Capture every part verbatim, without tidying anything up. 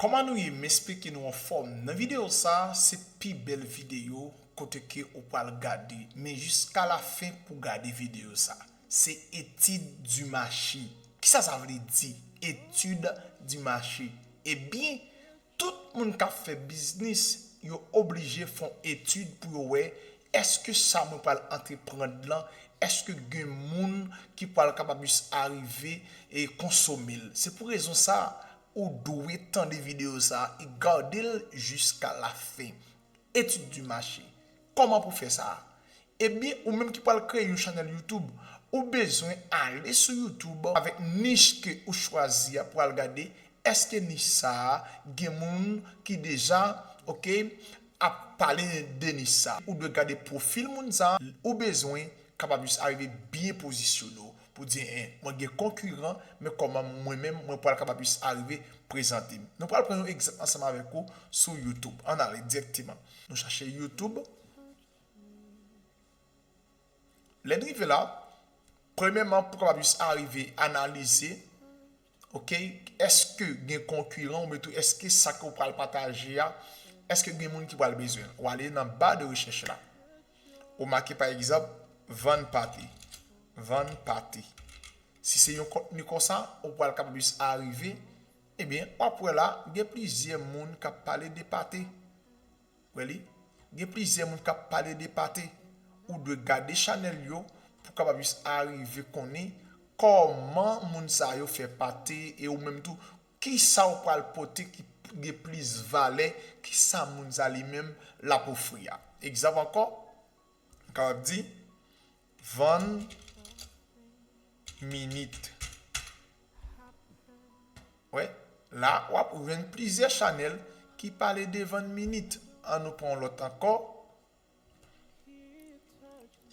Kòman nou ye? M esplike nou anfòm. Nan videyo sa, se pi bèl videyo kote ke ou pral gade, men jiska la fen pou gade videyo sa. Se etid di mache. Kisa sa vle di, etid di mache? Ebyen, tout moun k ap fè biznis, yo oblije fè yon etid pou yo wè, èske sa mwen pral antreprann lan, èske gen moun ki pral kapab jis arive e konsome l. Se pou rezon sa, ou dwe tande videyo sa e gade l jiska la fen. Etid di mache. Kòman pou fè sa? Ebyen, ou menm ki pral kreye yon chanèl YouTube, ou bezwen ale sou YouTube avèk nich ke ou chwazi a pou al gade, èske nich sa a gen moun ki deja, oke, ap pale de nich sa a. Ou dwe gade pwofil moun sa a, ou bezwen kapab jis arive byen pozisyone w pou di, en, mwen gen konkiran, men kòman mwen menm, mwen pral kapab jis arive prezante m. Nou pral pran yon egzanp ansanm avèk ou sou YouTube. Ann ale dirèkteman. Nou chache YouTube. Lè n rive la, premyèman, pou kapab jis arive analize, oke, èske gen konkiran oubyen tou èske sa ke w pral pataje a, èske gen moun ki pral bezwen l? Ou ale nan ba de rechèch la. Ou make, pa egzanp, vann pate. Vann pate. Si se yon kontni konsa, ou pral kapab jis arive, ebyen, w ap wè la, gen plizyè moun k ap pale de pate. Wè li? Gen plizyè moun k ap pale de pate. Ou dwe gade chanèl yo pou kapab jis arive konnen kòman moun sa yo fè pate e ou menm tou, kisa w pral pote ki gen plis valè ki sa moun sa li menm l ap ofri a. Egzanp ankò, m kapab di, vann minit. Wè, la, w ap jwenn plizyè chanèl ki pale de vann minit. Ann nou pran yon lòt ankò.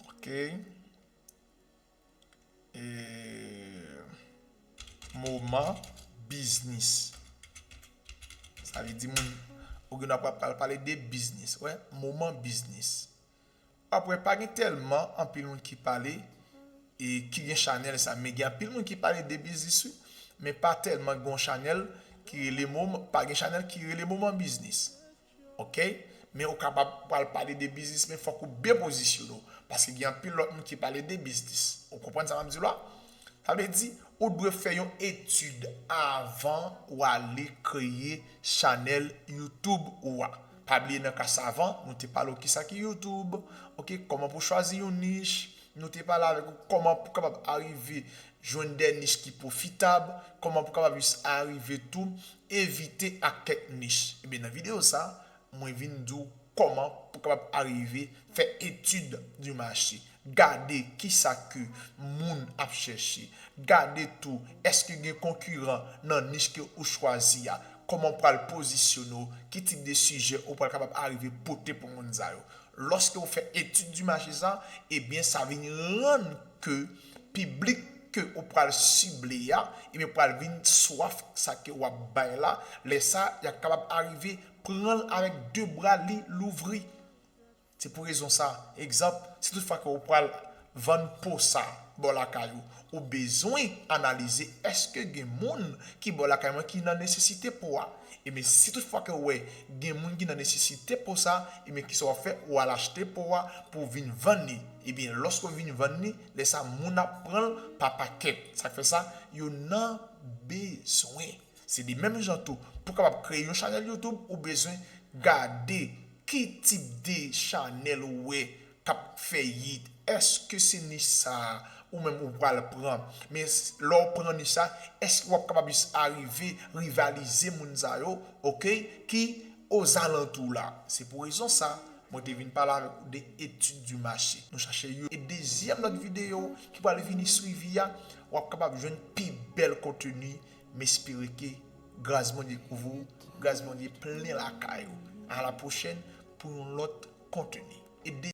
Oke. E, moman biznis. Sa vle di moun, ou gen dwa pral pale de biznis. Wè, moman biznis. Apre, pa gen tèlman anpil moun ki pale e ki gen chanèl sa. Men gen anpil moun ki pale de biznis, wi. Men pa tèlman gen yon chanèl ki rele moman, pa gen chanèl ki rele moman biznis. Oke? Men ou kapab pral pale de biznis, men fòk ou byen pozisyone w. Paske gen anpil lòt moun ki pale de biznis. Ou konprann sa m ap di w la? Sa vle di, ou dwe fè yon etid avan ou ale kreye chanèl YouTube ou a. Pa bliye nan ka savan, nou te pale w kisa ki YouTube, oke, kòman pou chwazi yon nich, nou te pale avèk ou kòman pou kapab arive jwenn de nich ki pwofitab, kòman pou kapab jis arive tou evite ak kèk nich. Ebyen, nan videyo sa, mwen vin di w kòman pou kapab arive fè etid di mache. Gade kisa ke moun ap chèche. Gade tou, èske gen konkiran nan nich ke ou chwazi a. Kòman w pral pozisyone w, ki tip de sijè ou pral kapab arive pote pou moun sa yo. Lòske ou fè etid di mache sa, ebyen, sa vin rann ke piblik ke ou pral sible a, ebyen, pral vin swaf sa ke w ap bay la. Lè sa, y ap kapab arive pran l avèk de bra li louvri. Se pou rezon sa, egzanp, si tout fwa ke ou pral vann po sa bò lakay ou, ou bezwen analize èske gen moun ki bò lakay mwen ki nan nesesite po a. Ebyen, si tout fwa ke w wè gen moun ki nan nesesite po sa, ebyen, kisa w ap fè? Ou al achte po a pou w vin vann li. Ebyen, lòske w vin vann li, lè sa moun ap pran l pa pakèt. Sa k fè sa, yo nan bezwen. Se de menm jan tou, pou kapab kreye yon chanèl YouTube, ou bezwen gade ki tip de chanèl ou wè k ap fè yit. Èske se nich sa a ou menm ou pral pran? Men s- lè w pran nich sa, èske w ap kapab jis arive rivalize moun sa yo, oke, ki ozalantou la? Se pou rezon sa, mwen te vin pale avèk ou de etid di mache. Nou chache yo. E dezyèm lòt videyo ki pral vini swivi a, w ap kapab jwenn pi bèl konteni. M espere ke gras Bondye kouvri w, gras Bondye plen lakay ou. A la pwochèn pou yon lòt konteni. E de